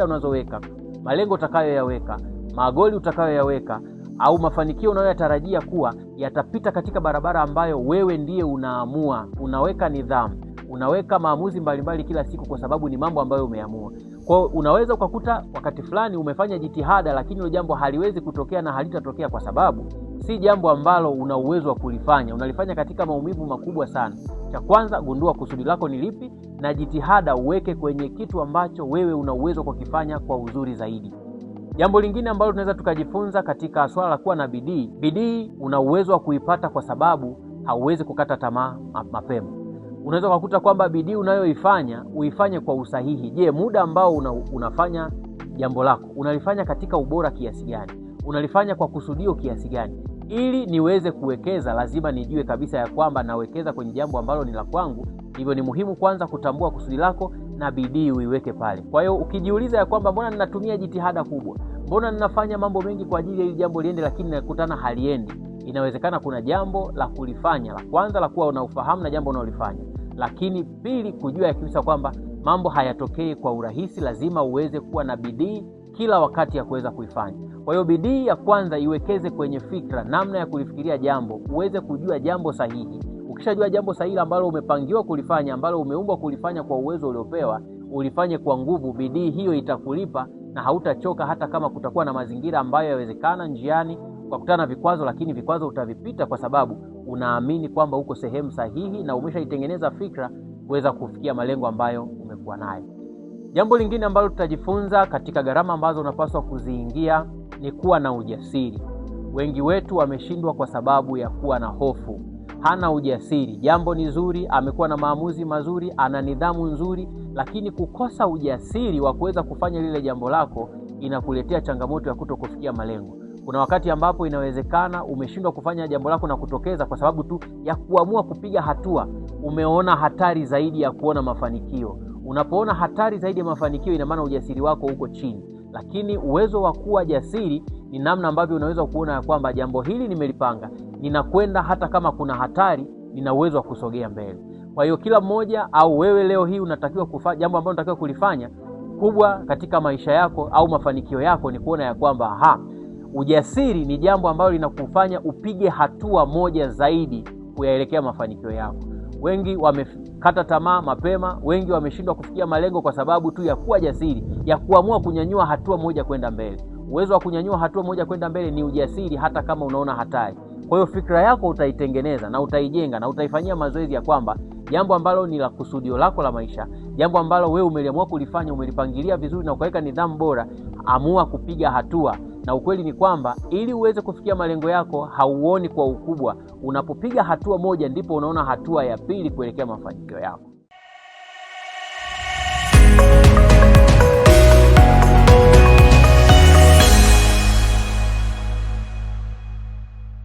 Unazoweka, malengo utakayoyaweka, magoli utakayoyaweka au mafanikio unayoyatarajia kuwa yatapita katika barabara ambayo wewe ndiye unaamua. Unaweka nidhamu, unaweka maamuzi mbalimbali kila siku, kwa sababu ni mambo ambayo umeamua. Kwa hiyo unaweza ukakuta wakati fulani umefanya jitihada, lakini hilo jambo haliwezi kutokea na halitatokea kwa sababu si jambo ambalo una uwezo wa kulifanya. Unalifanya katika maumivu makubwa sana. Cha kwanza, gundua kusudi lako ni lipi, na jitihada uweke kwenye kitu ambacho wewe una uwezo kwa kukifanya kwa uzuri zaidi. Jambo lingine ambalo tunaweza tukajifunza katika swala la kuwa na bidii, bidii una uwezo wa kuipata kwa sababu hauwezi kukata tamaa mapema. Unaweza ukakuta kwamba bidii unayoifanya uifanye kwa usahihi. Je, muda ambao unafanya jambo lako unalifanya katika ubora kiasi gani? Unalifanya kwa kusudio kiasi gani? Ili niweze kuwekeza, lazima nijue kabisa ya kwamba nawekeza kwenye jambo ambalo ni la kwangu. Hivyo ni muhimu kwanza kutambua kusudi lako na bidii uiweke pale. Kwa hiyo ukijiuliza ya kwamba mbona ninatumia jitihada kubwa, mbona ninafanya mambo mengi kwa ajili ya hili jambo liende, lakini nakutana haliendi, inawezekana kuna jambo la kulifanya. La kwanza la kuwa unaufahamu na jambo unaolifanya, lakini pili, kujua kabisa kwamba mambo hayatokei kwa urahisi, lazima uweze kuwa na bidii kila wakati ya kuweza kuifanya. Kwa hiyo bidii ya kwanza iwekeze kwenye fikra, namna ya kulifikiria jambo, uweze kujua jambo sahihi. Ukishajua jambo sahihi ambalo umepangiwa kulifanya, ambalo umeumbwa kulifanya kwa uwezo uliopewa, ulifanye kwa nguvu. Bidii hiyo itakulipa na hautachoka, hata kama kutakuwa na mazingira ambayo yawezekana njiani kwa kutana na vikwazo, lakini vikwazo utavipita kwa sababu unaamini kwamba uko sehemu sahihi na umeshaitengeneza fikra kuweza kufikia malengo ambayo umekuwa nayo. Jambo lingine ambalo tutajifunza katika gharama ambazo unapaswa kuziingia ni kuwa na ujasiri. Wengi wetu wameshindwa kwa sababu ya kuwa na hofu. Hana ujasiri. Jambo ni zuri, amekuwa na maamuzi mazuri, ana nidhamu nzuri, lakini kukosa ujasiri wa kuweza kufanya lile jambo lako inakuletea changamoto ya kutokufikia malengo. Kuna wakati ambapo inawezekana umeshindwa kufanya jambo lako na kutokeza kwa sababu tu ya kuamua kupiga hatua. Umeona hatari zaidi ya kuona mafanikio. Unapoona hatari zaidi ya mafanikio, ina maana ujasiri wako uko chini. Lakini uwezo wa kuwa jasiri ni namna ambavyo unaweza kuona ya kwamba jambo hili nimelipanga, ninakwenda hata kama kuna hatari, nina uwezo wa kusogea mbele. Kwa hiyo kila mmoja au wewe leo hii unatakiwa kufanya jambo ambalo unatakiwa kulifanya kubwa katika maisha yako au mafanikio yako ni kuona ya kwamba ujasiri ni jambo ambalo linakufanya upige hatua moja zaidi kuyaelekea mafanikio yako. Wengi wamekata tamaa mapema, wengi wameshindwa kufikia malengo kwa sababu tu ya kuwa jasiri, ya kuamua kunyanyua hatua moja kwenda mbele. Uwezo wa kunyanyua hatua moja kwenda mbele ni ujasiri, hata kama unaona hatari. Kwa hiyo fikra yako utaitengeneza na utaijenga na utaifanyia mazoezi ya kwamba jambo ambalo ni la kusudio lako la maisha, jambo ambalo wewe umeliamua kulifanya, umelipangilia vizuri na ukaweka nidhamu bora, amua kupiga hatua. Na ukweli ni kwamba ili uweze kufikia malengo yako hauoni kwa ukubwa. Unapopiga hatua moja ndipo unaona hatua ya pili kuelekea mafanikio yako.